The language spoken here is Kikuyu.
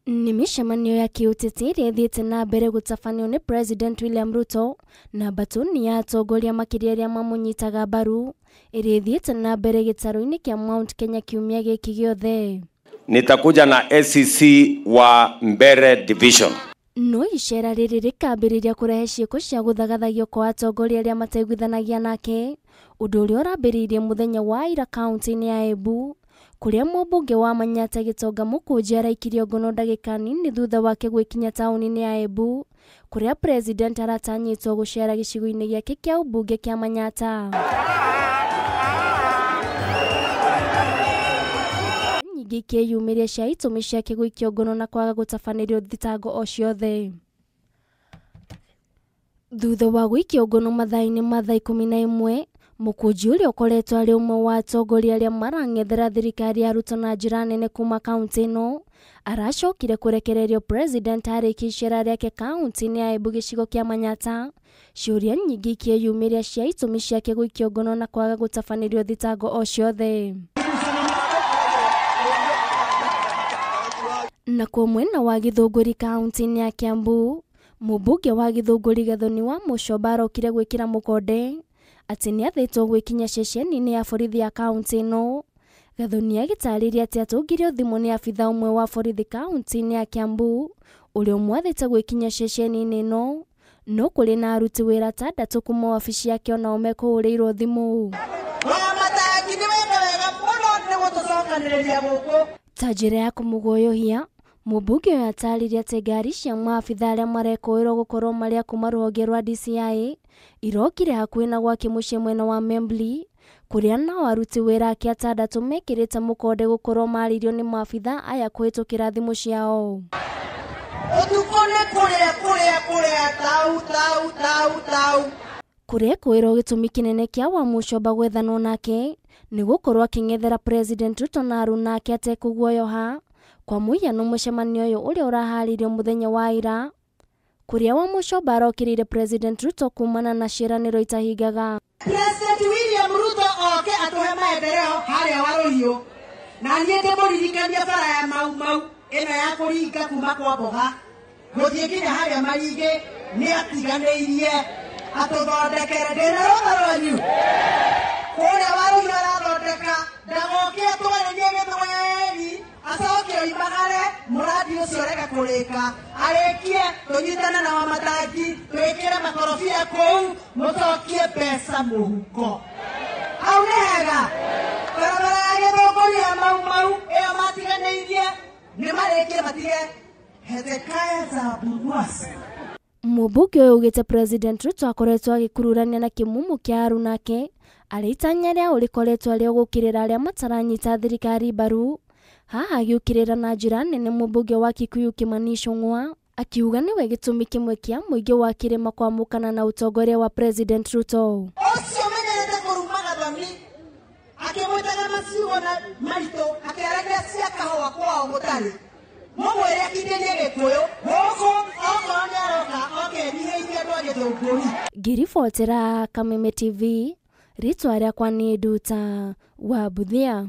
Nĩ mĩcemanio ya kĩũteti ĩrĩa ĩthiĩte na mbere gũtabanio nĩ President William Ruto na mbatuni ya atongoria makĩria arĩa mamũnyitaga mbaru ĩrĩa ĩthiĩte na mbere gĩtarũ-inĩ kĩa Mount Kenya kiumia gĩkĩ gĩothe. Nitakuja na SCC wa Mbere Division. No icera rĩrĩ rĩkambĩrĩria kũrehe ciĩko cia gũthagathagio kwa atongoria arĩa mataiguithanagia nake, ũndũ ũrĩa ũrambĩrĩirie mũthenya wa ira kaunti-inĩ ya Embu, kũrĩa mũmbunge wa Manyatta Gĩtonga Mũkũnje araikirio ngono ndagĩka nini thutha wake gwĩkinya taũni-inĩ ya Embu, kũrĩa president aratanyĩtwo gũcera gĩcigo-inĩ gĩake kĩa ũmbunge kĩa Manyatta. Nyingĩ ikĩyumĩria cia itũmi ciake gũikio ngono na kwaga gũtabanĩrio thitango o ciothe. Thutha wa gũikio ngono mathaa-inĩ ma thaa 11, Mũkũnji ũrĩa ũkoretwo arĩ ũmwe wa atongoria arĩa marang'ethera thirikari ya Ruto na njĩra nene kuma kaunti ĩno, aracokire kũrekererio president arĩkia icera rĩake kaunti-inĩ ya Embu gĩcigo kĩa Manyatta, ciũria nyingĩ ikĩyumĩria cia itũmi ciake gũikio ngono na kwaga gũtabanĩrio thitango o ciothe. Nakuo mwena wa Githũngũri kaunti-inĩ ya Kiambu, mũmbunge wa Githũngũri Gathoni wa Mũchomba arokire gwĩkĩra mũkonde atĩ nĩathĩtwo gwĩkinya ceceni-inĩ ya borithi ya kaunti ĩno. Gathoni agĩtarĩria atĩ atũngirio thimũ nĩ abitha ũmwe wa borithi kaunti-inĩ ya Kiambu ũrĩa ũmwathĩte gwĩkinya ceceni-inĩ ĩno, no kũrĩ na aruti wĩra atandatũ kuma wabici yake onao mekũhũrĩirwo thimũ. Ta njĩra ya kũmũguoyohia, mũmbunge ũyũ atarĩria atĩ ngari cia maabitha arĩa marekũĩrwo gũkorwo marĩ a kuma rũhonge rwa DCI irokire hakuhĩ na gwake mũciĩ mwena wa Membley, kũrĩa nao aruti wĩra ake atandatũ mekĩrĩte mũkonde gũkorwo marĩirio nĩ maabitha aya kũhĩtũkĩra thimũ ciao. Ũtukũ nĩ kũrĩa kũrĩa kũrĩa tau tau tau tau. Kũrekũĩrwo gĩtũmi kĩnene kĩa Wamuchomba gwethanwo nake nĩ gũkorwo akĩng'ethera President Ruto na aruna ake atekũguoyoha. Kwa mũhiano mũcemanio ũyũ ũrĩa ũraharĩirio mũthenya wa ira, kũrĩa Wamuchomba arokĩrĩire President Ruto kumana na ciĩranĩro itahingaga. President William Ruto oke atũhe maendeleo harĩa Waruhiũ, na niĩ ndĩmũririkanie bara ya Mau Mau ĩno ya kũringa kuma kwa Mboga gũthiĩ nginya harĩa Maringĩ nĩ atiganĩirie atũthondekere. Ndĩna rũtha rwanyu kũrĩa Waruhiũ arathondeka, ndagoke atwarĩrie gĩthweri acoke oimagare mũradi ũcio ũrega kũrĩka, arĩkie tũnyitane na Wamatangi twĩkĩre makorobia kũu mũcokie mbeca mũhuko. Hau nĩ hega. Barabara ya Gĩthũngũri ya Mau Mau ĩyo matiganĩirie nĩ marĩkie matige Hezekiah Zaburuasi. Mũmbunge ũyũ augĩte President Ruto akoretwo agĩkururania na kĩmumu kĩa arunake arĩ itanya rĩao rĩkoretwo arĩ gũũkĩrĩra arĩa mataranyita thirikari mbaru. Haha agĩũkĩrĩra na njĩra nene mũmbunge wa Kikuyu Kimani Ichung'wa akiuga nĩwe gĩtũmi kĩmwe kĩa mũingĩ wa kĩrĩma kwamũkana na ũtongoria wa President Ruto. Ũcio menyerete kũruma Gathoni akĩmwĩtaga maciugo na maritũ akĩaragia cia kahũa kwao gũtarĩ, mũmwĩre akindĩrie Gĩkũyũ gũkũ okorwo nĩ aroka oke enyihĩirie andũ a Gĩthũngũri. Ngĩribotera Kameme TV, rĩtwa rĩakwa nĩ Nduta wa Mbuthia.